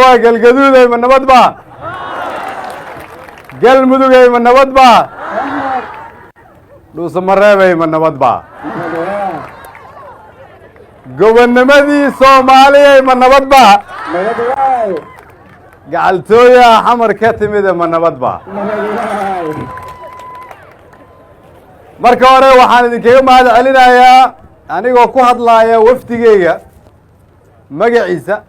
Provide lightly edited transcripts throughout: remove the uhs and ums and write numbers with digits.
Waa Galgaduuday, ma nabad ba? Galmudugay, ma nabad ba? Dhuusamareebay, ma nabad ba? Gobonnimadii Soomaaliyay, ma nabad ba? Gacaltooya Xamar ka timide, ma nabad ba? Marka hore waxaan idinkaga mahad celinayaa, anigoo ku hadlaaya wafdigeyga magaciisa,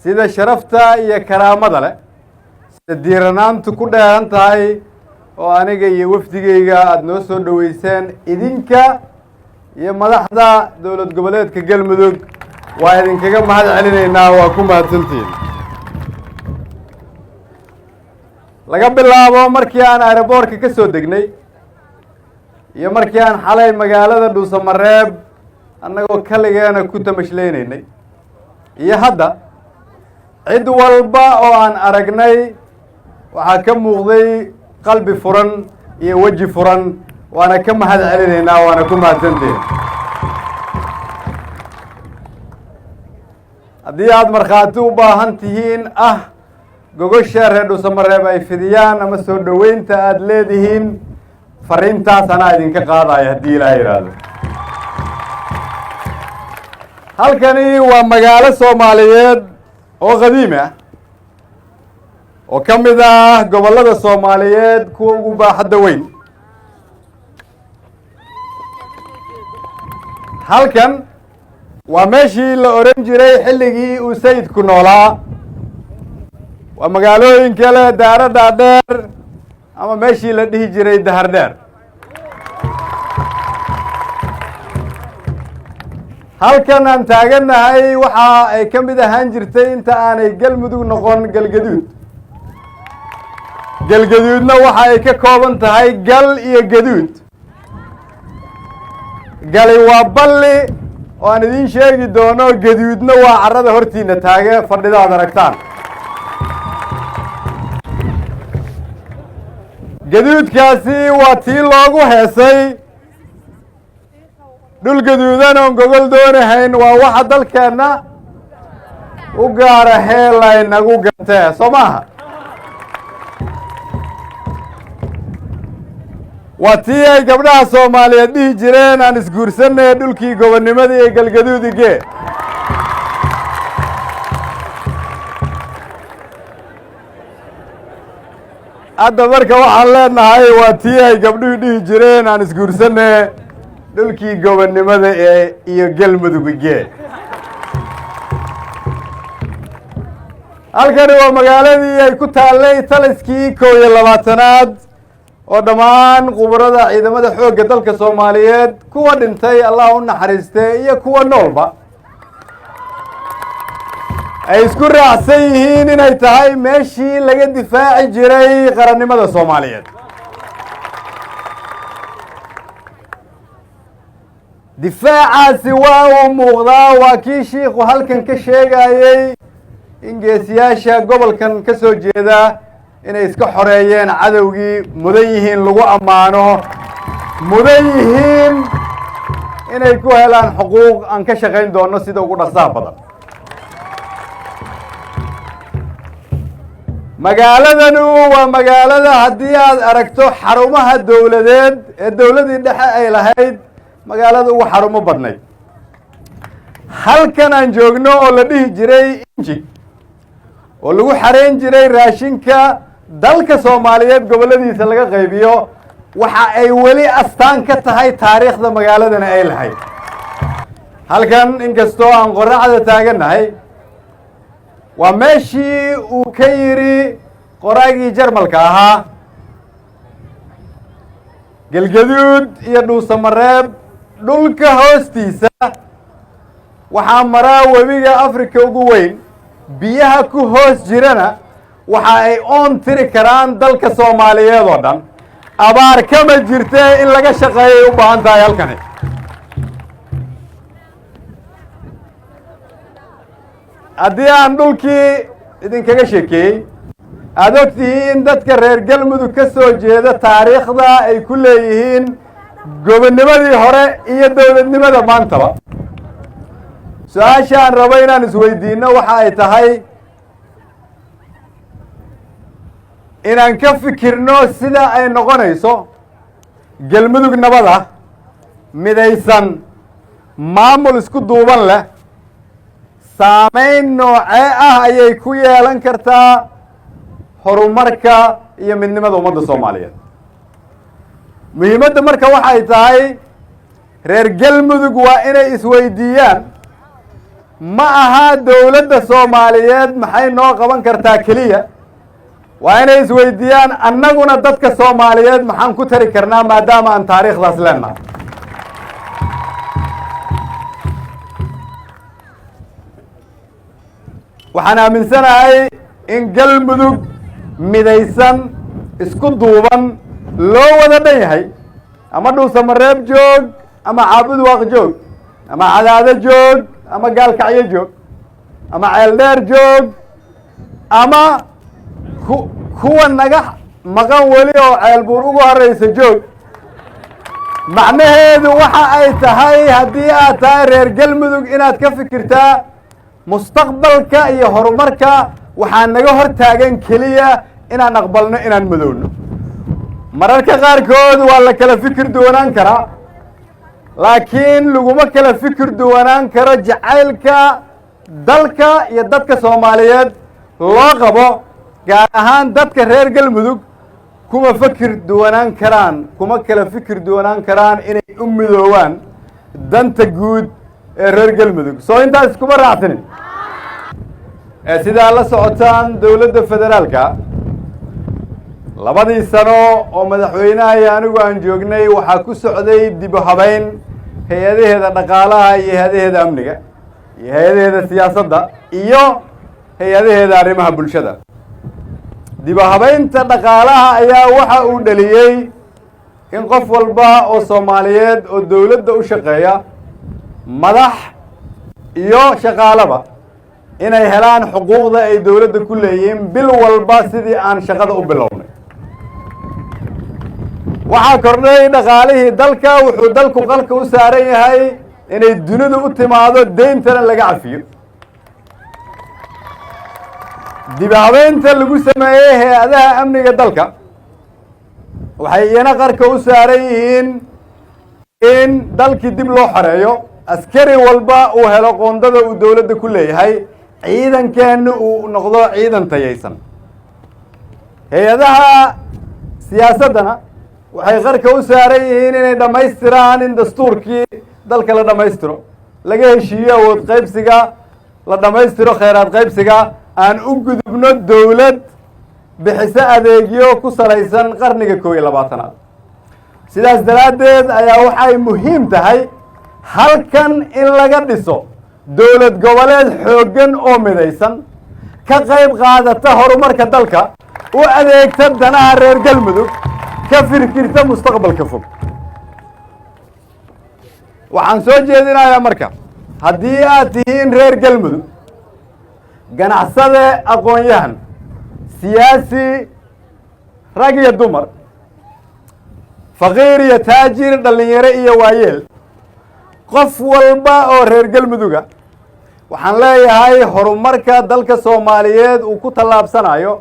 sida sharafta iyo karaamada leh, sida diiranaantu ku dheeran tahay oo aniga iyo wafdigeyga aada noo soo dhoweyseen, idinka iyo madaxda Dowlad Goboleedka Galmudug. Waa idinkaga mahad celinaynaa, waa ku mahadsantihiin. Laga bilaabo markii aan aeroboortka ka soo degnay iyo markii aan xalay magaalada Dhuusamareeb annagoo kaligeena ku tamashleynaynay iyo hadda, cid walba oo aan aragnay waxaa ka muuqday qalbi furan iyo weji furan. Waana ka mahad celinaynaa, waana ku mahadsantihiin. Haddii aada markhaati u baahan tihiin ah gogosha reer Dhuusamareeb ay fidiyaan ama soo dhoweynta aada leedihiin, fariintaas anaa idinka qaadaya haddii Ilaah yidhaahdo. Halkani waa magaalo Soomaaliyeed oo qadiimi ah oo ka mid ah gobollada Soomaaliyeed kuwa ugu baaxadda weyn. Halkan waa meeshii la oran jiray xilligii uu sayidku noolaa, waa magaalooyin kale daaro dhaadheer ama meeshii la dhihi jiray Dahar Dheer. Halkan aan taagannahay waxa ay ka mid ahaan jirtay inta aanay Galmudug noqon Galgaduud. Galgaduudna waxa ay ka kooban tahay gal iyo gaduud. Gali waa balli oo aan idiin sheegi doono, gaduudna waa carrada hortiina taage fadhida ad aragtaan. Gaduudkaasi waa tii loogu heesay dhul gaduudan oon gogol doonahayn, waa waxa dalkeenna u gaara heelay nagu gatee, soo maaha? Waa tii ay gabdhaha Soomaaliyeed dhihi jireen aan isguursanay dhulkii gobonnimada iyo Galgaduudige. Hadda marka waxaan leenahay waa tii ay gabdhuhu dhihi jireen aan isguursane dhulkii gobonnimada ee iyo Galmudugige. Halkani waa magaaladii ay ku taallay taliskii 21aad oo dhammaan khubarada ciidamada xoogga dalka Soomaaliyeed, kuwa dhintay Allah u naxariistee iyo kuwa noolba, ay isku raacsan yihiin inay tahay meeshii laga difaaci jiray qarannimada Soomaaliyeed. Difaacaasi waa uu muuqdaa, waa kii shiikhu halkan ka sheegayey in geesiyaasha gobolkan ka soo jeeda inay iska xoreeyeen cadowgii, mudan yihiin lagu ammaano, mudan yihiin inay ku helaan xuquuq aan ka shaqayn doono sida ugu dhaqsaha badan. Magaaladanu waa magaalada haddii aad aragto xarumaha dowladeed ee dowladii dhexe ay lahayd, magaalada ugu xarumo badnayd. Halkan aan joogno oo la dhihi jiray Inji oo lagu xareyn jiray raashinka dalka Soomaaliyeed gobolladiisa laga qaybiyo, waxa ay weli astaan ka tahay taariikhda magaaladana ay lahayd. Halkan inkastoo aan qoraxda taagannahay, waa meeshii uu ka yidhi qoraagii Jarmalka ahaa: Galgaduud iyo Dhuusamareeb dhulka hoostiisa waxaa maraa webiga Africa ugu weyn, biyaha ku hoos jirana waxa ay oon tiri karaan dalka Soomaaliyeed oo dhan, abaar kama jirte in laga shaqeeyay u baahan tahay halkani. Haddii aan dhulkii idinkaga sheekeeyey, aada og tihiin dadka reer Galmudug ka soo jeeda taariikhda ay ku leeyihiin gobonnimadii hore iyo dowladnimada maantaba, su-aasha aan rabo inaan isweydiino waxa ay tahay: Inaan ka fikirno sida ay noqonayso Galmudug nabad ah, midaysan, maamul isku duuban leh, saameyn noocee ah ayay ku yeelan kartaa horumarka iyo midnimada ummadda Soomaaliyeed? Muhiimadda marka waxay tahay, reer Galmudug waa inay isweydiiyaan, ma aha dowladda Soomaaliyeed maxay noo qaban kartaa keliya, waa inay isweydiiyaan annaguna dadka Soomaaliyeed maxaan ku tari karnaa, maadaama aan taariikhdaas leenahay. Waxaan aaminsanahay in Galmudug midaysan, isku duuban, loo wada dhan yahay, ama Dhuusamareeb joog, ama Caabudwaaq joog, ama Cadaado joog, ama Gaalkacyo joog, ama Ceeldheer joog, ama kuwa naga maqan weli oo Ceelbuur ugu horeysa joog. Macnaheedu waxa ay tahay, haddii aad tahay reer Galmudug, inaad ka fikirtaa mustaqbalka iyo horumarka. Waxaa naga hor taagan keliya inaan aqbalno inaan madowno. Mararka qaarkood waa la kala fikir duwanaan karaa, laakiin laguma kala fikir duwanaan karo jacaylka dalka iyo dadka Soomaaliyeed loo qabo, gaar ahaan dadka reer Galmudug. Kuma fikir duwanaan karaan, kuma kala fikir duwanaan karaan inay u midoowaan danta guud ee reer Galmudug. Soo intaas iskuma raacsanin? Sidaa la socotaan, dowladda federaalka 2dii sano oo madaxweynaha iyo anigu aan joognay waxaa ku socday dib u habeyn hay-adaheeda dhaqaalaha iyo hay-adaheeda amniga iyo hay-adaheeda siyaasadda iyo hay-adaheeda arrimaha bulshada. Dib u habeynta dhaqaalaha ayaa waxa uu dhaliyey in qof walba oo Soomaaliyeed oo dowladda u shaqeeya, madax iyo shaqaalaba, inay helaan xuquuqda ay dowladda ku leeyihiin bil walba sidii aan shaqada u bilownay. Waxaa kordhay dhaqaalihii dalka. Wuxuu dalku qalka u saaran yahay inay dunidu u timaado, deyntana laga cafiyo. Dib habeynta lagu sameeyey hay-adaha amniga dalka waxay iyana qarka u saaran yihiin in dalkii dib loo xoreeyo, askari walba uu helo qoondada uu dowladda ku leeyahay, ciidankeenna uu noqdo ciidan tayaysan. Hay-adaha siyaasaddana waxay qarka u saaran yihiin inay dhammaystiraan in dastuurkii dalka la dhammaystiro, laga heshiiyo awood qaybsiga, la dhammaystiro khayraad qaybsiga, aan u gudubno dowlad bixiso adeegyo ku salaysan qarniga 21aad. Sidaas daraaddeed ayaa waxay muhiim tahay halkan in laga dhiso dowlad goboleed xooggan oo midaysan, ka qayb qaadata horumarka dalka, u adeegta danaha reer Galmudug, ka fikirta mustaqbalka fog. Waxaan soo jeedinayaa marka, haddii aad tihiin reer Galmudug, ganacsade, aqoon-yahan, siyaasi, rag iyo dumar, faqiir iyo taajir, dhallinyaro iyo waayeel, qof walba oo reer Galmuduga, waxaan leeyahay horumarka dalka Soomaaliyeed uu ku tallaabsanayo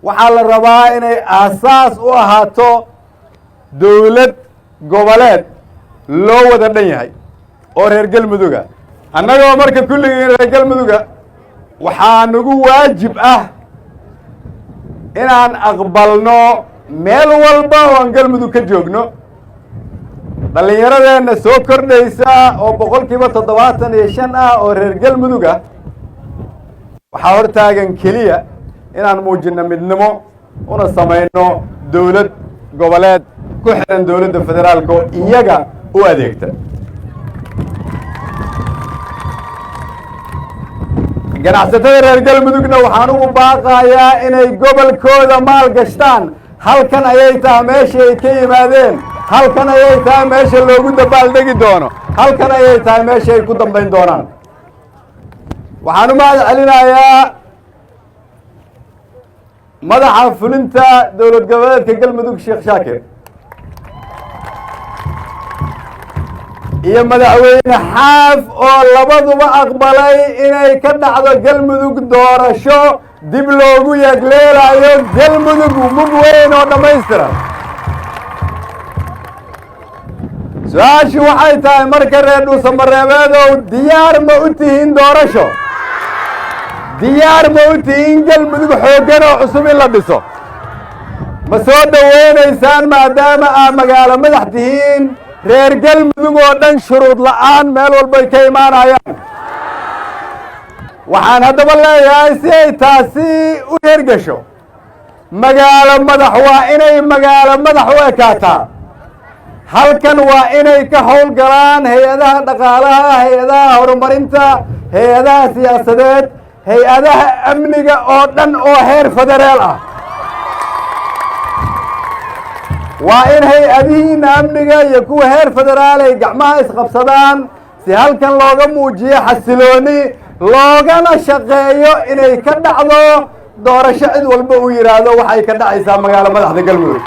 waxaa la rabaa inay aasaas u ahaato dowlad goboleed loo wada dhan yahay oo reer Galmuduga. Annagoo marka kulligiin reer Galmuduga, waxaa nagu waajib ah inaan aqbalno meel walba oo aan Galmudug ka joogno, dhallinyaradeenna soo kordhaysa oo 75% ah oo reer Galmudug ah, waxaa hortaagan keliya inaan muujinno midnimo, una samayno dowlad goboleed ku xiran dowladda federaalka oo iyaga u adeegta. Ganacsatada reer Galmudugna waxaan ugu baaqayaa inay gobolkooda maal gashtaan. Halkan ayay tahay meesha ay ka yimaadeen, halkan ayay tahay meesha loogu dabaaldegi doono, halkan ayay tahay meesha ay ku dambayn doonaan. Waxaan u mahad celinayaa madaxa fulinta dowlad goboleedka Galmudug, Sheekh Shaakir, iyo madaxweyne Xaaf oo labaduba aqbalay inay ka dhacdo Galmudug doorasho Dib loogu yagleelayo Galmudug mug weyn oo dhammaystiran. Su-aashu waxay tahay marka, reer Dhuusamareebeedow, diyaar ma u tihiin doorasho? Diyaar ma u tihiin Galmudug xooggan oo cusub in la dhiso? Ma soo dhoweynaysaan, maadaama aad magaalo madax tihiin, reer Galmudug oo dhan shuruud la'aan meel walbay ka imaanayaan? Waxaan haddaba leeyahay, si ay taasi u hergesho, magaalo madax waa inay magaalo madax u ekaataa. Halkan waa inay ka howlgalaan hay-adaha dhaqaalaha, hay-adaha horumarinta, hay-adaha siyaasadeed, hay-adaha amniga oo dhan oo heer federaal ah. Waa in hay-adihiina amniga iyo kuwa heer federaal ay gacmaha isqabsadaan, si halkan looga muujiyo xasilooni, loogana shaqeeyo inay ka dhacdo doorasho cid walba uu yidhaahdo waxay ka dhacaysaa magaalo madaxda Galmudug.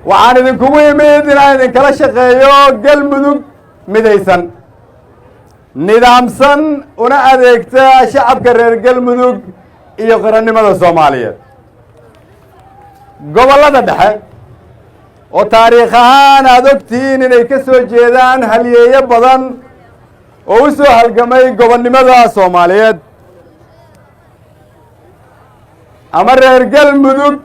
Waxaan idinkugu imid inaan idinkala shaqeeyo Galmudug midaysan, nidaamsan, una adeegta shacabka reer Galmudug iyo qarannimada Soomaaliyeed. Gobollada dhexe oo taariikh ahaan aada ogtihiin inay ka soo jeedaan halyeeyo badan oo u soo halgamay gobonnimada Soomaaliyeed, ama reer Galmudug,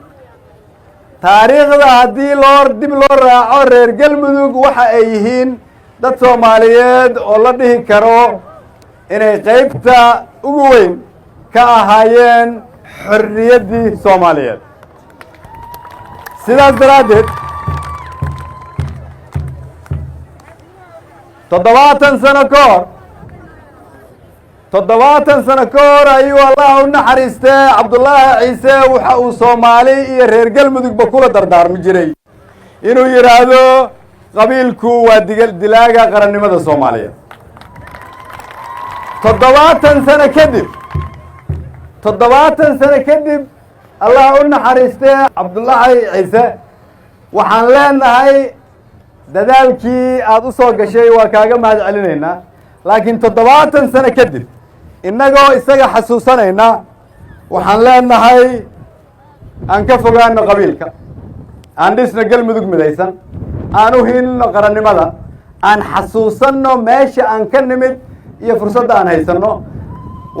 taariikhda haddii loo dib loo raaco, reer Galmudug waxa ay yihiin dad Soomaaliyeed oo la dhihi karo inay qeybta ugu weyn ka ahaayeen xorriyaddii Soomaaliyeed. Sidaas daraaddeed, 70 sano ka hor, 70 sano ka hor ayuu Allah u naxariistee Cabdullaahi Ciise waxa uu Soomaali iyo reer Galmudugba kula dardaarmi jiray inuu yidhaahdo qabiilku waa diga dilaaga qarannimada Soomaaliyeed. 70 sano kadib, 70 sano kadib, Allah u naxariistee Cabdullaahi Ciise waxaan leenahay dadaalkii aada u soo gashay waa kaaga mahad celinaynaa. Laakiin 70 sano kadib, innagoo isaga xasuusanayna, waxaan leenahay aan ka fogaano qabiilka, aan dhisno Galmudug midaysan, aan u hiilno qarannimada, aan xasuusanno meesha aan ka nimid iyo fursadda aan haysanno.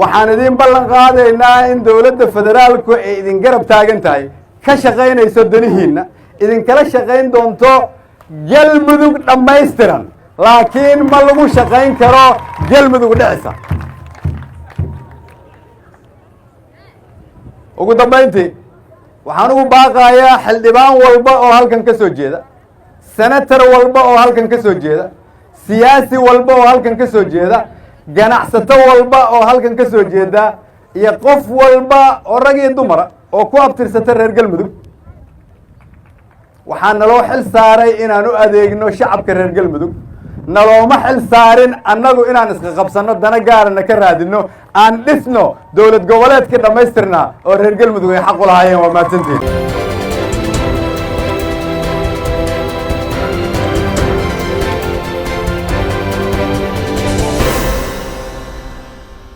Waxaan idin ballan qaadaynaa in dowladda federaalku ay idin garab taagan tahay, ka shaqaynayso danihiinna, idinkala shaqayn doonto Galmudug dhammaystiran. Laakiin ma lagu shaqayn karo Galmudug dhicisa. Ugu dambayntii, waxaan ugu baaqayaa xildhibaan walba oo halkan ka soo jeeda, senator walba oo halkan ka soo jeeda, siyaasi walba oo halkan ka soo jeeda, ganacsato walba oo halkan ka soo jeeda, iyo qof walba oo rag iyo dumara oo ku abtirsata reer Galmudug. Waxaa naloo xil saaray inaan u adeegno shacabka reer Galmudug. Nalooma xil saarin annagu inaan iska qabsanno, dana gaarana ka raadino. Aan dhisno dowlad goboleedkii dhammaystirnaa oo reer Galmudug ay xaq u lahaayeen. Waa mahadsantiin.